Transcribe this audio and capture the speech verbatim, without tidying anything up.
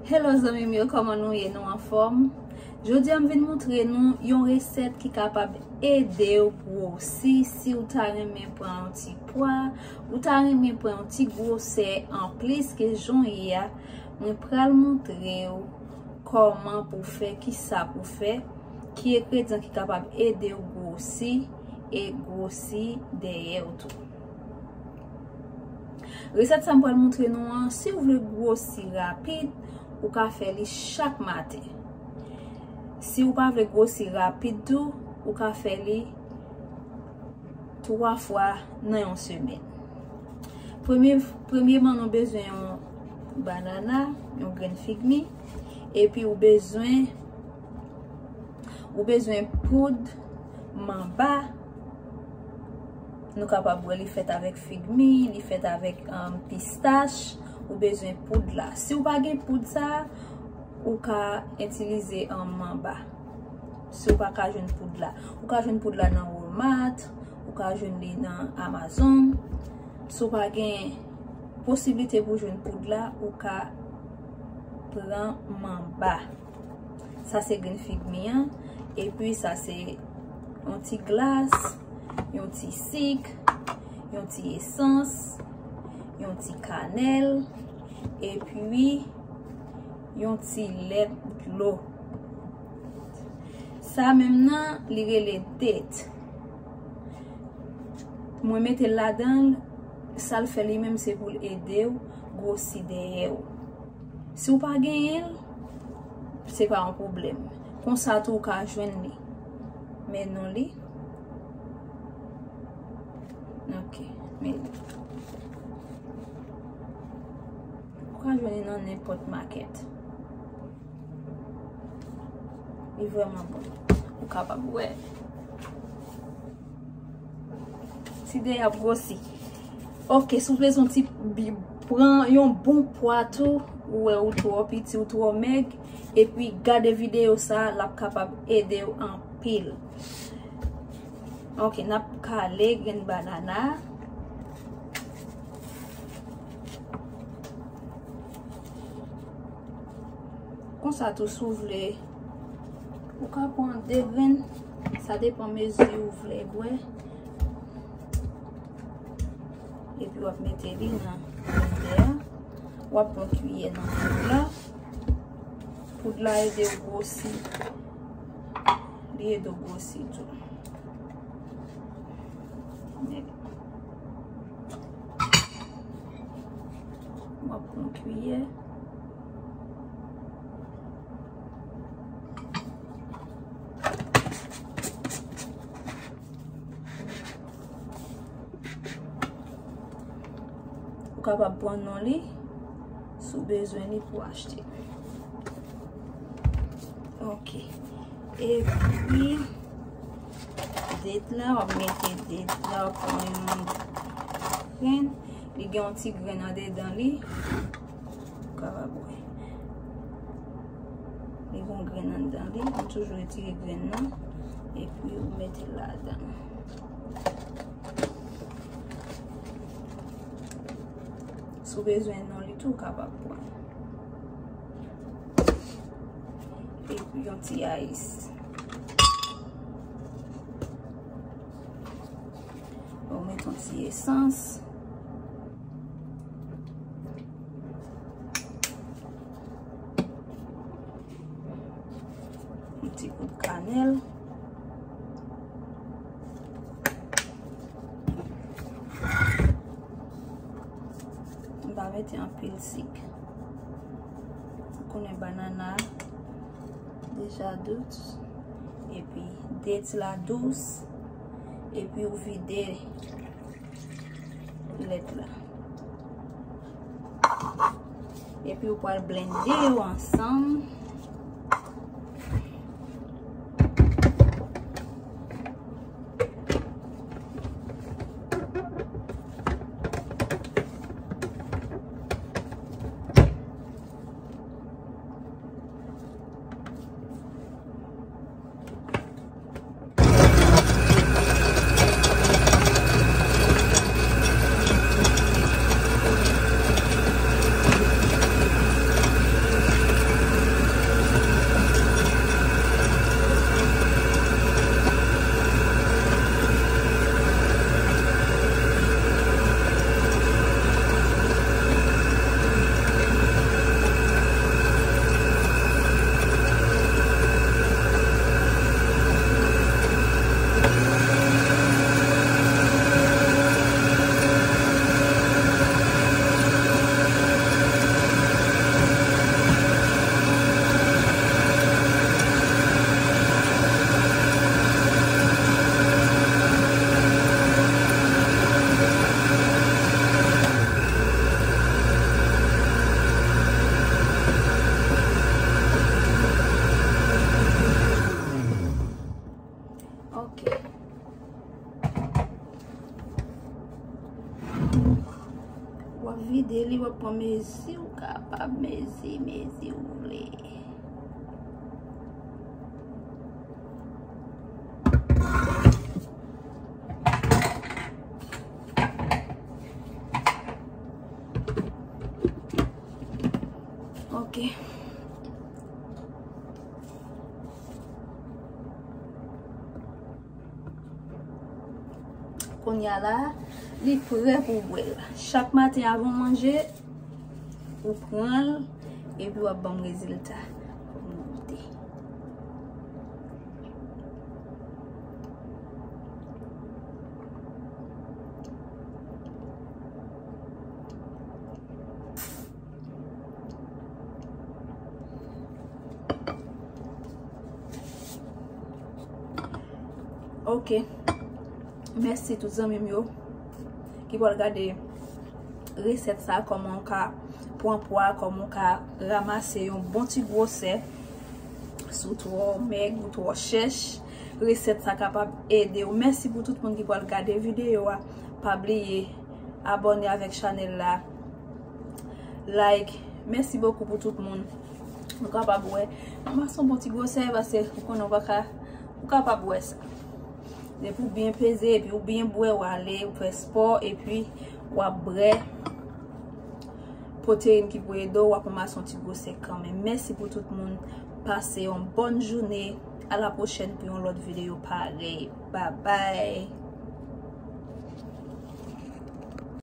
Hello zanmi m yo, kòman nou ye? Nou anfòm? Jodi a m vin montre nou yon resèt ki kapab ede w gwosi. Si w ta renmen pran yon ti pwa, ou ta renmen pran yon ti gwosè anplis ke jan w ye a, mwen pral montre w kòman pou fè, kisa pou fè, ki engredyan ki kapab ede w gwosi e gwosi dèyè w tou. Resèt sa m pral montre nou an, si w vle gwosi rapid, ou ka fè li chak maten. Si w pa vle gwosi rapid tou, ou ka fè li twa fwa nan yon semèn. Premye, premyèman, nou bezwen yon banana, yon grenn figmi, epi ou bezwen, ou bezwen poud manba. Nou kapab wè li fèt avèk figmi, li fèt avèk, um, pistach. Ou bezwen poud la. Si w pa gen poud sa, ou ka itilize, um, manba. Si w pa ka jwenn poud la, ou ka jwenn poud la nan Walmart, ou ka jwenn li nan Amazon. Si w pa gen posiblite pou jwenn poud la, ou ka pran manba. Sa se grenn figmi an. Epi sa se yon ti glas, yon ti sik, yon ti esans, yon ti kanèl, epi yon ti lèt dlo. Sa menm nan, li rele date. Mwen mete l ladan l, sa l fè li menm se pou l ede w gwosi dèyè w. Si w pa genyen l, se pa yon pwoblèm. Konsa tou w ka jwenn li. Men non li. Ok, men li. Ou ka jwenn li nan nenpòt makèt. Li vrèman bon. Ou kapab wè. Ti dèyè ap gwosi. Ok, si w bezwen ti bi-, pran yon bon pwa tou, ou wè ou twò piti, ou twò mèg, epi gade videyo sa, l ap kapab ede w anpil. Ok, n ap kale grenn banana. Konsa tou, si w vle, ou ka pran de grenn, sa depann mezi ou vle bwè. Epi w ap mete li nan blendè a. W ap pran kiyè nan poud la. Poud la ede w gwosi. Li ede w gwosi tou. Men. W ap pran kiyè. Ou kapab pran non li, si w bezwen li pou achte. Ok. Epi, date la, w ap mete date la, w ap pran yon grenn. Li gen yon ti grenn andedan li. Ou kapab wè. Li gen yon grenn anndan li. Ou toujou retire grenn nan. Epi ou mete l ladan. Si w bezwen non li tou, ou kapab pran. Epi yon ti ayis. Ou met yon ti esans. Yon ti kout kanèl. M pa mete anpil sik. Ou konnen banana deja dous. Epi date la dous. Epi ou vide lèt la. Epi ou pral blende yo ansanm. Ou pran mezi, ou kapab mezi, mezi ou vle. Ok. Kounye a la, li prè pou w bwè l. Chak maten avan w manje, ou pran l, epi w ap ban m rezilta pou nou goute. Ok. Mèsi tout zanmi m yo ki pral gade resèt sa, kòman w ka pran pwa, kòman w ka ranmase yon bon ti gwosè. Si w twò mèg, ou twò chèch, resèt sa kapab ede w. Mèsi pou tout moun ki pral gade videyo a. Pa bliye abòne avèk chanèl la. Like. Mèsi bokou pou tout moun. Ou kapab wè. Mwen se yon bon ti gwosè paske ou konnen ou pa ka, ou kapab wè sa. Depi w byen peze, epi w byen bwè, w ale, w fè spò, epi w ap bwè pwoteyin ki pou ede w, w ap ranmase yon ti gwosè kanmenm. Mèsi pou tout moun. Pase yon bòn jounen. A la pwochèn pou yon lòt videyo parèy. Babay.